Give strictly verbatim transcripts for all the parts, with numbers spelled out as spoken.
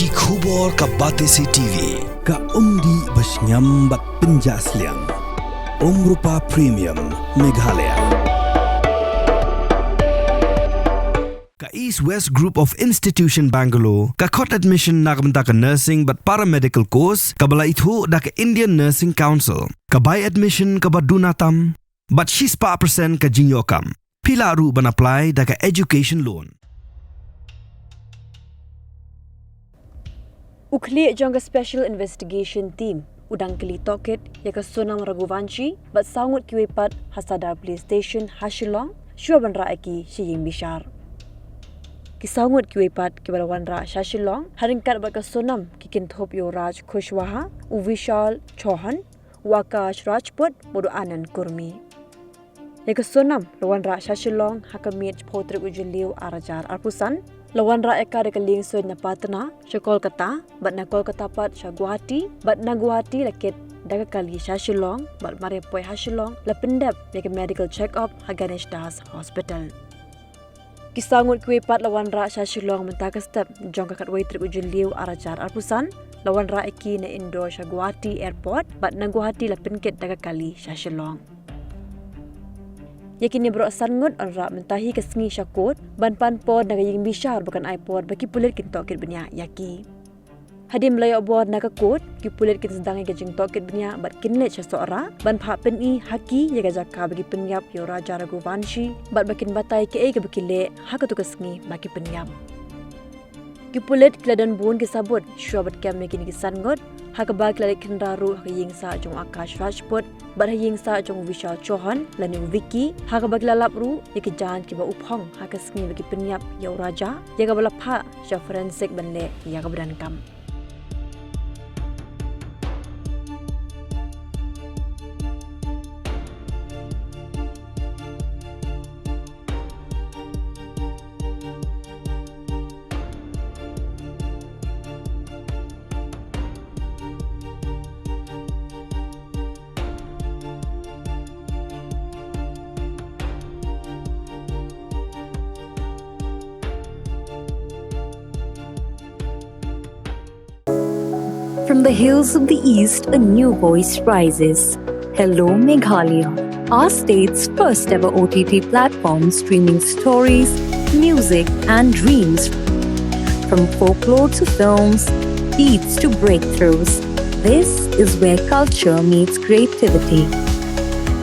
Ki khubor ka Batesi T V. Ka umdih ba shngiam bad pynjah sliang. Umrupa Premium, Meghalaya. Ka East West Group of Institution Bangalore ka khot admission na ka bynta ka nursing bad paramedical course kaba la ithuh da ka Indian Nursing Council. Ka bai admission kaba duna tam bad shispah percent ka jingïoh kam. Phi lah ruh ban apply da ka education loan. U khlieh jong ka Special Investigation Team u dang kylli tohkit ïa ka Sonam Raghuvanshi bad saw ngut kiwei pat ha Sadar Police Station ha Shillong shuwa ban rah ïa ki sha ïing bishar. Ki saw ngut kiwei pat kiba la wanrah sha Shillong ha ryngkat bad ka Sonam ki kynthup ïa u Raj Kushwaha, u Vishal Chauhan, u Akash Rajput bad u Anand Kurmi. Ïa ka Sonam la wanrah sha Shillong ha ka miet phew tarik u Jylliew ar hajar arphew san. La wanrah ïa ka da ka liengsuiñ na Patna sha Kolkata bad na Kolkata pat sha Guwahati bad na Guwahati la kit da ka kali sha Shillong bad mar ïa poi ha Shillong la pyndep ïa ka medical check-up ha Ganesh Das Hospital. Ki saw ngut kiwei pat la wanrah sha Shillong mynta ka step jong ka khatwei tarik u Jylliew ar hajar arphew san. La wanrah ïa ki na Indore sha Guwahati Airport bad na Guwahati la pynkit da ka kali sha Shillong. Ïa kine baroh san ngut yn rah mynta hi ka sngi sha court ban pan por na ka ïing bishar ba kan ai por ba ki pulit kin tohkit bniah ïa ki. Hadien ba la ïoh bor na ka court, ki pulit kin sdang ïa ka jingtohkit bniah bad kin leit sha Sohra ban phah pyni ha ki ïa ka jaka ba ki pynïap ïa u Raja Raghuvanshi bad ba kin batai kaei kaba ki leh ha katu ka sngi ba ki pynïap. Ki pulit ki la don bun ki sabut shuwa bad kem ïa kine ki san ngut, ha kaba ki la leit khynra ruh ha ka ïing sah jong u Akash Rajput bad ha ïing sah jong u Vishal Chauhan lane u Vicky, ha kaba ki la lap ruh ïa ki jaiñ kiba u phong ha ka sngi ba ki pynïap ïa u Raja, ïa kaba la phah sha forensic ban leh ïa kaba donkam. From the hills of the East, a new voice rises. Hello, Meghalaya, our state's first ever O T T platform streaming stories, music, and dreams. From folklore to films, beats to breakthroughs, this is where culture meets creativity.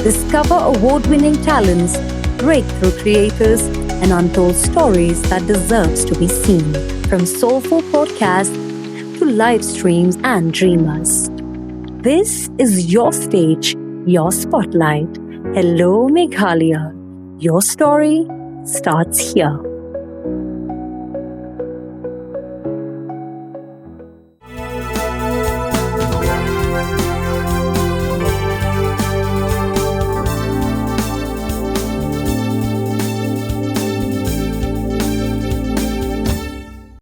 Discover award winning talents, breakthrough creators, and untold stories that deserves to be seen. From soulful podcasts to live streams and dreamers. This is your stage, your spotlight. Hello, Meghalaya. Your story starts here.